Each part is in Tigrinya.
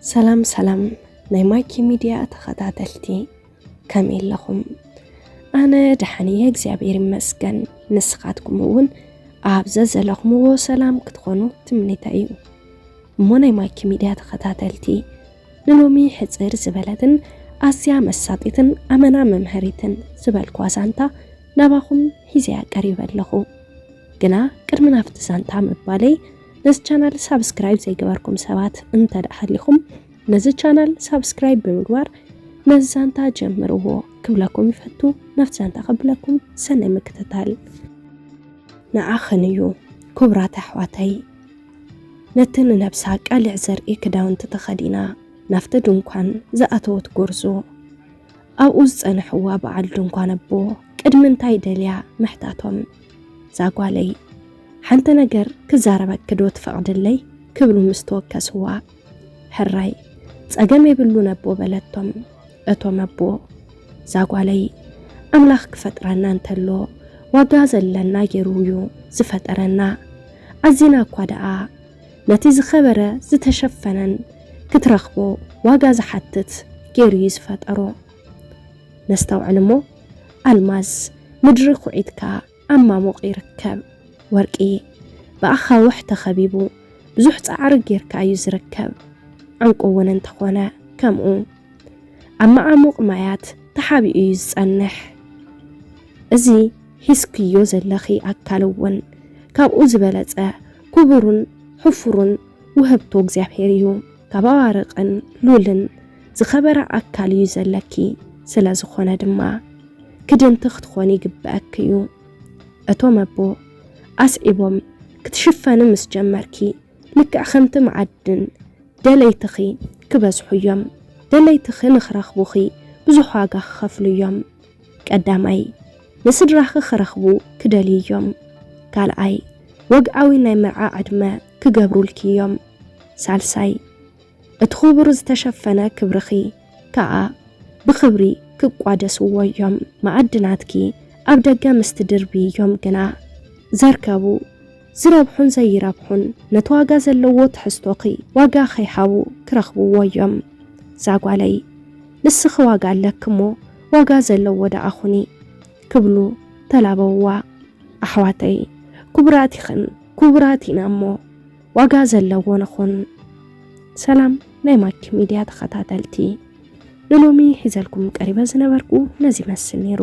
ሰላም ሰላም ናይ ማይኪ ሚድያ ተኸታተልቲ፣ ከመይ ኣለኹም? ኣነ ደሓን እየ እግዚኣብሔር ይመስገን። ንስኻትኩም እውን ኣብ ዘዘለኹምዎ ሰላም ክትኾኑ ትምኒተይ እዩ። እሞ ናይ ማይኪ ሚድያ ተኸታተልቲ፣ ንሎሚ ሕፅር ዝበለትን ኣዝያ መሳጢትን ኣመና መምሃሪትን ዝበልኩዋ ዛንታ ናባኹም ሒዘያ ቀሪበ ኣለኹ። ግና ቅድሚ ናብቲ ዛንታ ምባለይ፣ ነዚ ቻናል ሳብስክራይብ ዘይገበርኩም ሰባት እንተ ደኣ ሃሊኹም፣ ነዚ ቻናል ሳብስክራይብ ብምግባር ነዚ ዛንታ ጀምርዎ ክብለኩም ይፈቱ። ናብቲ ዛንታ ከብለኩም ሰናይ ምክትታል። ንዓኽን እዩ ክቡራት ኣሕዋተይ፣ ነቲ ንነብሳ ቀሊዕ ዘርኢ ክዳውንቲ ተኸዲና ናብቲ ድንኳን ዝኣተወት ጎርዞ፣ ኣብኡ ዝጸንሕዋ በዓል ድንኳን ኣቦ ቅድሚ እንታይ ደልያ ምሕታቶም፣ "እዛ ጓለይ፣ ሓንቲ ነገር ክዛረበኪ ዶ ትፈቕድለይ?" ክብሉ ምስ ተወከስዋ፣ "ሕራይ፣ ጸገም የብሉን ኣቦ" በለቶም። እቶም ኣቦ፣ "እዛ ጓለይ፣ ኣምላኽ ክፈጥረና እንተሎ ዋጋ ዘለና ገይሩ እዩ ዝፈጠረና። ኣዚና እኳ ደኣ ነቲ ዝኸበረ ዝተሸፈነን ክትረኽቦ ዋጋ ዝሓትት ገይሩ እዩ ዝፈጠሮ። ነስተውዕል እሞ፣ ኣልማዝ ምድሪ ኩዒትካ ኣብ ማሙቕ ይርከብ፣ ወርቂ ብኣኻውሕ ተኸቢቡ ብዙሕ ጻዕሪ ጌርካ እዩ ዝርከብ፣ ዕንቁ እውን እንተኾነ ከምኡ ኣብ መዓሙቕ ማያት ተሓቢኡ እዩ ዝጸንሕ። እዚ ሒዝክዮ ዘለኺ ኣካል እውን ካብኡ ዝበለጸ ክቡርን ሕፉርን ውህብቶ እግዚኣብሔር እዩ። ካብ ኣዋርቕን ሉልን ዝኸበረ ኣካል እዩ ዘለኪ። ስለ ዝኾነ ድማ ክድንቲ ክትኾኒ ይግበኣኪ እዩ። እቶም ኣቦ ኣስዒቦም፣ ክትሽፈኒ ምስ ጀመርኪ፣ ልክዕ ከምቲ መዓድን ደለይትኺ ክበዝሑ እዮም። ደለይትኺ ንኽረኽቡኺ ብዙሕ ዋጋ ክኸፍሉ እዮም። ቀዳማይ፣ ንስድራኺ ክረኽቡ ክደልዩ እዮም። ካልኣይ፣ ወግዓዊ ናይ መርዓ ዕድመ ክገብሩልኪ እዮም። ሳልሳይ፣ እቲ ክቡር ዝተሸፈነ ክብርኺ ከኣ ብኽብሪ ክቋደስዎ እዮም። መኣድናትኪ ኣብ ደገ ምስ ትድርብዮም ግና፣ ዘርከቡ ዝረብሑን ዘይረብሑን፣ ነቲ ዋጋ ዘለዎ ትሕዝቶኺ ዋጋ ከይሃቡ ክረኽብዎ እዮም። እዛ ጓለይ፣ ንስኺ ዋጋ ኣለኪ እሞ፣ ዋጋ ዘለዎ ደኣ ኹኒ፣ ክብሉ ተላበውዋ። ኣሕዋተይ፣ ክቡራት ኢኽን፣ ክቡራት ኢና እሞ፣ ዋጋ ዘለዎ ንኹን። ሰላም ናይ ማኪ ሚድያ ተኸታተልቲ፣ ንሎሚ ሒዘልኩም ቀሪበ ዝነበርኩ ነዚ ይመስል ነይሩ።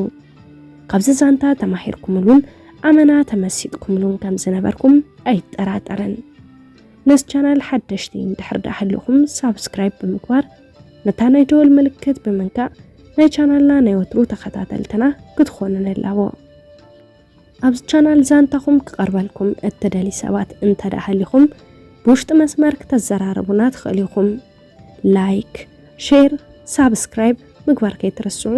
ካብዚ ዛንታ ተማሂርኩምሉን ኣመና ተመሲጥኩምሉን ከም ዝነበርኩም ኣይጠራጠርን። ነዚ ቻናል ሓደሽቲ እንድሕር ደኣ ሃለኹም፣ ሳብስክራይብ ብምግባር፣ ነታ ናይ ደወል ምልክት ብምንካእ፣ ናይ ቻናልና ናይ ወትሩ ተኸታተልትና ክትኾኑ ንላቦ። ኣብዚ ቻናል ዛንታኹም ክቐርበልኩም እትደልዩ ሰባት እንተ ደኣ ሃሊኹም፣ ብውሽጢ መስመር ክተዘራርቡና ትኽእሉ ኢኹም። ላይክ፣ ሼር፣ ሳብስክራይብ ምግባር ከይትረስዑ።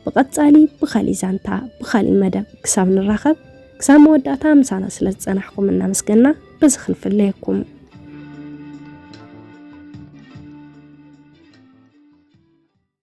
ብቐጻሊ ብኻሊእ ዛንታ፣ ብኻሊእ መደብ ክሳብ ንራኸብ፣ ክሳብ መወዳእታ ምሳና ስለ ዝጸናሕኩም እናመስገና በዚ ክንፍለየኩም።